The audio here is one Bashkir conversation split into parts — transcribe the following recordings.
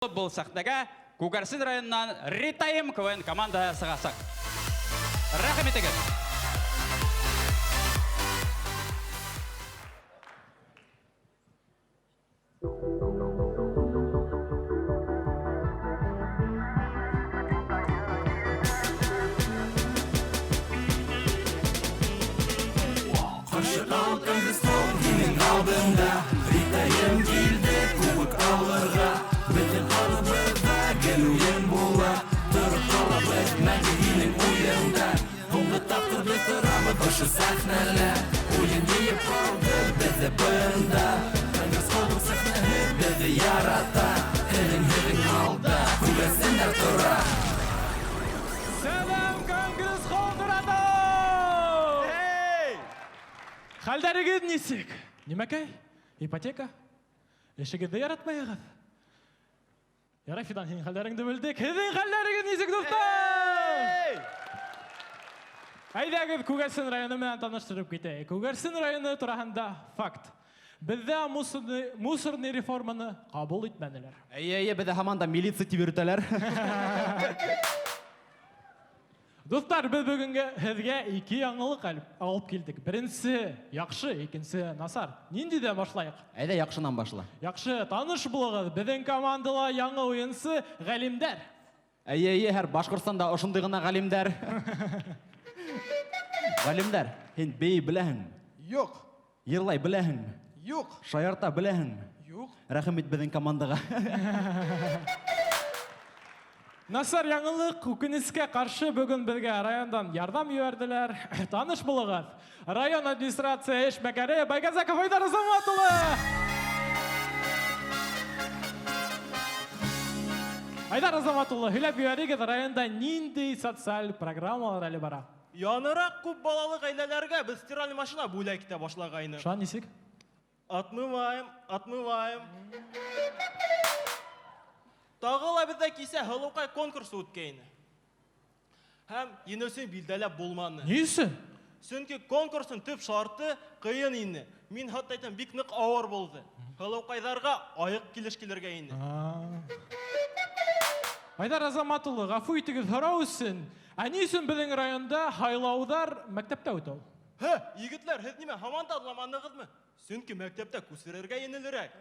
Был сәхнәгә Күгәрсен районынан Ритайым КВН командаһы сығасаҡ. Рәхим итегеҙ. Ҡаршы ал Конгресс-холл һинең алдында. Ритайым килде кубок алырға. Беҙҙең ҡалабыҙҙа гел уйын була. Тороп ҡалабыҙ мәңге һинең уйында. Һуңғы тапҡыр беҙ торабыҙ ошо сәхнәлә. Уйын йыйып алды беҙҙе бында. Конгресс-холлдың сәхнәһе беҙҙе ярата. Һеҙҙең алда күгәрсендәр тора. Сәләм, Конгресс-холл торады! Хәлдәрегеҙ нисек? Нимәкәй? Ипотека? Эшегеҙҙе яратмайһығыҙ? Ярай, Фидан, һинең хәлдәреңде белдек. Һеҙҙең хәлдәрегеҙ нисек, дуҫтар? Әйҙәгеҙ, Күгәрсен районы менән таныштырып китәйек. Күгәрсен районы тураһында факт. Беҙҙә мусорный реформаны ҡабул итмәнеләр. Эйе, эйе, беҙҙә һаман да милиция тип йөрөтәләр. Дуҫтар, беҙ бөгөнгә һеҙгә ике яңылыҡ алып килдек. Беренсе яҡшы, икенсе насар. Ниндәйҙән башлайыҡ? Әйҙә, яҡшынан башла. Яҡшы, таныш булығыҙ. Беҙҙең командала яңы уйынсы ғалимдәр. Эйе, эйе, һәр Башҡортостанда ошондай ғына ғалимдәр. Ғалимдәр, һин бейей беләһеңме? Юҡ. Йырлай беләһеңме? Юҡ. Шаярта беләһеңме? Юҡ. Рәхим ит беҙҙең командаға. Насар яңылыҡ, үкенескә ҡаршы бөгөн беҙгә райондан ярҙам ебәрҙеләр. Таныш булығыҙ. Район администрация эшмәкәре Байғазаков Айдар Азамат улы. Айдар Азамат улы, һөйләп ебәрегеҙ, районда ниндәй социаль программалар әле бара? Яныраҡ күп балалы ғаиләләргә беҙ стиральный машина бүләк итә башлағайныҡ. Шунан нисек? Отмываем, отмываем. Тағы ла беҙҙә кисә һылыуҡай конкурсы үткәйне. Һәм еңеүсене билдәләп булманы. Ни өсөн? Сөнки конкурстың төп шарты ҡыйын ине. Мин хатта әйтәм, бик ныҡ ауыр булды. Һылыуҡайҙарға айыҡ килеш килергә ине. Айдар Азамат улы, ғәфү итегеҙ һорау өсөн. Ә ни өсөн беҙҙең районда һайлауҙар мәктәптә үтә ул? Һе, егетләр, һеҙ нимә, һаман да аңламанығыҙмы? Сөнки мәктәптә күсерергә еңелерәк.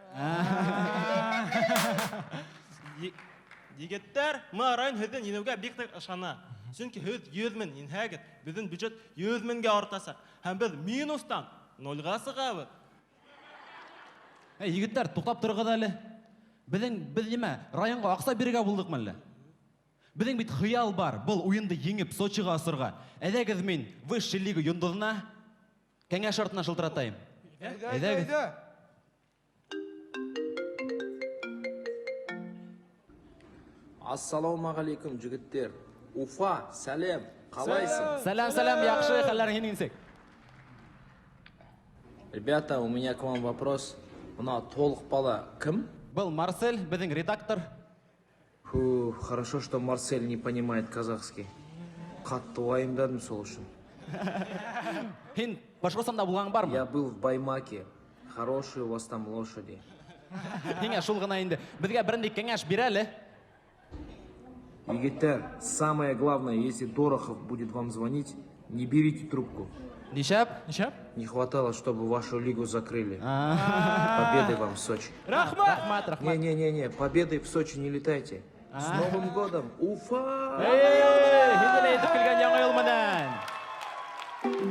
Егеттәр, мына район һеҙҙең еңеүгә бик ныҡ ышана. Сөнки һеҙ 100 мең еңһәгеҙ, беҙҙең бюджет 100 меңгә артасаҡ. Һәм беҙ минустан нольға сығабыҙ. Эй, егеттәр, туҡтап тороғоҙ әле. Беҙ нимә, районға аҡса бирергә булдыҡмы әллә? Беҙҙең бит хыял бар, был уйынды еңеп Сочиға осорға. Әйҙәгеҙ мин высший лига йондоҙона кәңәш артына шылтыратайым. Әйҙә, Әйҙәгеҙ. әйҙә. Ассалаумағалейкум, жігіттер. Уфа, сәлем, қалайсың? Сәлем, сәлем, яҡшы, хәлләрең һинең нисек? Ребята, у меня к вам вопрос. Мына толық бала кім? Был Марсель, беҙҙең редактор. Фу, хорошо, что Марсель не понимает казахский. Қатты уайымдадым сол үшін. Һин Башҡортостанда булғаның бармы? Я был в Баймаке. Хорошие у вас там лошади. Һиңә шул ғына инде. Беҙгә берендәй кәңәш бир әле. Егеттәр, самое главное, если Дорохов будет вам звонить, не берите трубку. Нишәп? Нишәп? Не хватало, чтобы вашу лигу закрыли. Победы вам в Сочи. Рәхмәт! Рәхмәт, рәхмәт. Не-не-не-не, победы в Сочи не летайте. С Новым годом! Уфа! Эй, һине лә әйтеп килгән яңы йыл менән.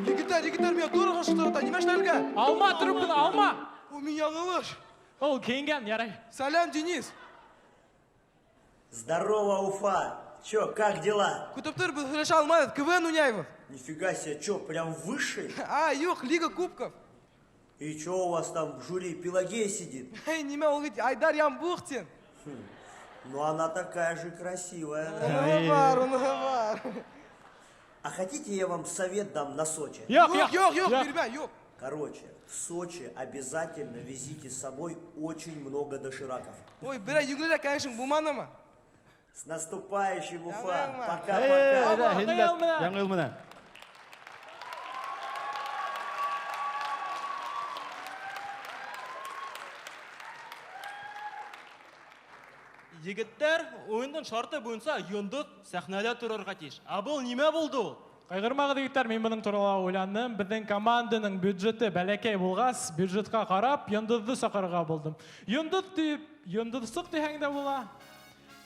Егеттәр, егеттәр, миңә Дорохов шылтырата, нимә эшләргә? Алма трубканы, алма! Ул мин яңылыш. Ул кейенгән, ярай. Сәләм, Денис. Здорово, Уфа! Чё, как дела? Көтөп тор, беҙ һөйләшә алмайбыҙ, КВН уйнайбыҙ. Нифига себе, чё, прям высший? А, юҡ, Лига Кубков. И чё у вас там в жюри Пелагея сидит? Эй, нимә ул бит, Айдар Ямбухтин. Ну она такая же красивая. Да? Уны бар, уны бар. А хотите, я вам совет дам на Сочи? Юҡ, Юҡ, юҡ, юҡ, бирмә, юҡ. Короче, в Сочи обязательно везите с собой очень много дошираков. Ой, берәй йүгерергә кәңәшең булманымы? С наступающим, Уфа! Яңы Пока-пока! Әйҙә, һин дә Яңы йыл менән. Яңы йыл менән. Егеттәр, уйындың шарты буйынса йондоҙ сәхнәлә торорға тейеш. Ә был нимә булды ул? Ҡайғырмағыҙ, егеттәр, мин бының турала уйландым. Беҙҙең команданың бюджеты бәләкәй булғас, бюджетҡа ҡарап, йондоҙҙо саҡырырға булдым. Йондоҙ тип, йондоҙсоҡ тиһәң дә була.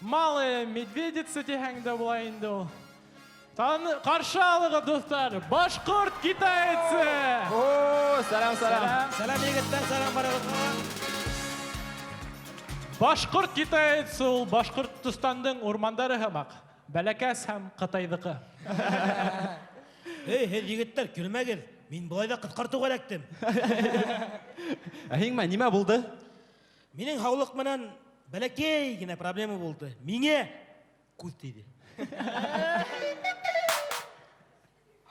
Малая медведица тиһәң дә була инде ул. Ҡаршы алығыҙ, дуҫтар, башҡорт китайцы! О, сәләм, сәләм. Сәләм, егеттәр, сәләм барығыҙға. Башҡорт китаецы ул Башҡортостандың урмандары һымаҡ. Бәләкәс һәм Ҡытайҙыҡы. Эй, һеҙ егеттәр, көлмәгеҙ. Мин былай ҙа ҡыҫҡартыуға эләктем. Ә һиңә нимә булды? Минең һаулыҡ менән бәләкәй генә проблема булды. Миңә күҙ тейҙе.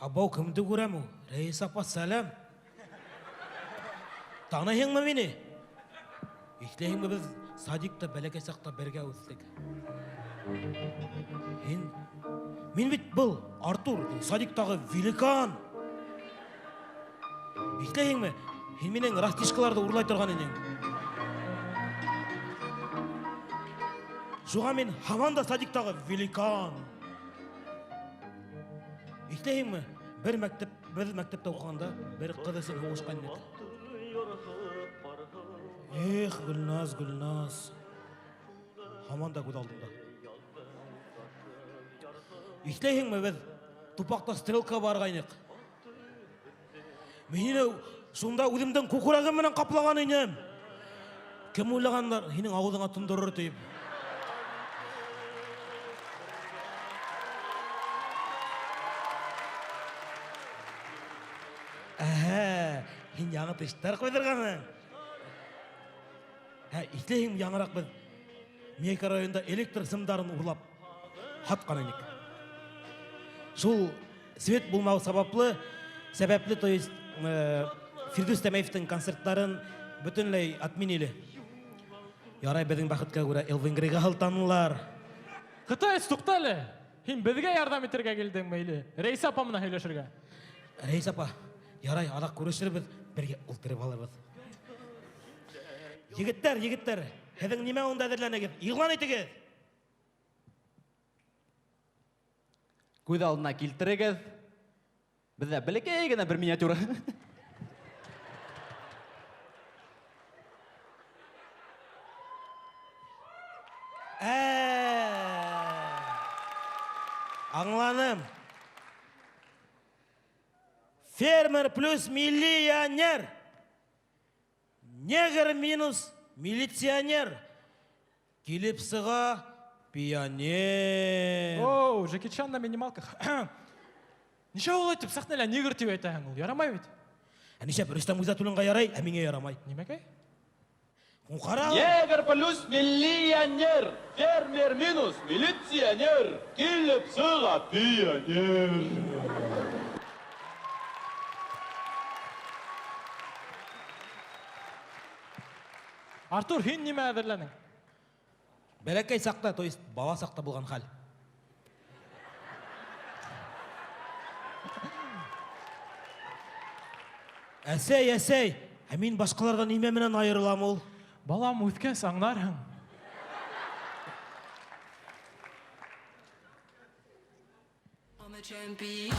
Абау, кемде күрәм ул? Рәйес апа, сәләм. Таныйһыңмы мине? Иҫләйһеңме, беҙ садикта бәләкәй саҡта бергә үҫтек. Һин, мин бит был Артур, садиктағы великан. Иҫләйһеңме? Һин минең растишкаларҙы урлай торған инең. Шуға мин һаман да садиктағы великан. Иҫләйһеңме? Бер мәктәп, беҙ мәктәптә уҡығанда бер ҡыҙ өсөн һуғышҡан инек. Эх, Гөлназ, Гөлназ. Һаман да күҙ алдымда. Иҫләйһеңме, беҙ тупаҡта стрелка барғайныҡ. Мин һине шунда үҙемдең күкрәгем менән ҡаплаған инем. Кем уйлағандар һинең ауыҙыңа тондорор тип. Әһә, һин яңы тештәр ҡуйҙырғанһың. Ә, иҫләйһеңме, яңыраҡ беҙ микрорайонда электр сымдарын урлап һатҡан инек. Шул свет булмау сәбәпле, сәбәпле, то есть Фирдүс Тәмәевтең концерттарын бөтөнләй отменили. Ярай, беҙҙең бәхеткә күрә Элвин Грейға һылтанылар. Ҡытайс, туҡта әле. Һин беҙгә ярҙам итергә килдеңме или Рәйсә апа менән һөйләшергә? Рәйсә апа, ярай, аҙаҡ күрешербеҙ, бергә ултырып алырбыҙ. Егеттәр, егеттәр, һеҙҙең нимә унда әҙерләнегеҙ? Иғлан итегеҙ. Күҙ алдына килтерегеҙ. Беҙҙә бәләкәй генә бер миниатюра. Аңланым. Фермер плюс миллионер. Негр минус милиционер. Килеп сыға пионер. Оу, Джеки Чан на минималках. Ничә улай итеп сәхнәлә негр тип әйтәһең ул? Ярамай бит. Ә ничә Рөстәм Гыйззәтуллинға ярай, ә миңә ярамай. Нимәкәй? Ул ҡара. Негр плюс миллионер, фермер минус милиционер. Килеп сыға пионер. Артур, һин нимә әҙерләнең? Бәләкәй саҡта, то есть бала саҡта булған хәл. Әсәй, әсәй, ә мин башҡаларҙан нимә менән айырылам ул? Балам, үҫкәс аңларһың. I'm a champion.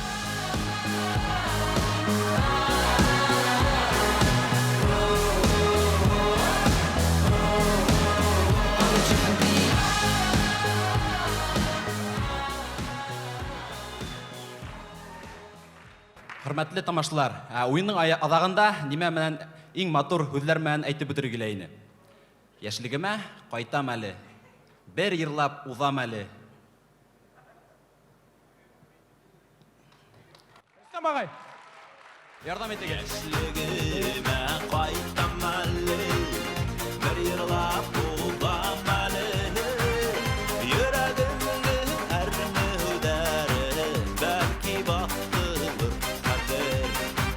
Хөрмәтле тамашалар, уйынның аҙағында нимә менән иң матур һүҙҙәр менән әйтеп бөтөргә килә ине. Йәшлегемә ҡайтам әле, бер йырлап уҙам әле. Рөстәм ағай. Ярҙам итегеҙ. Йәшлегемә ҡайтам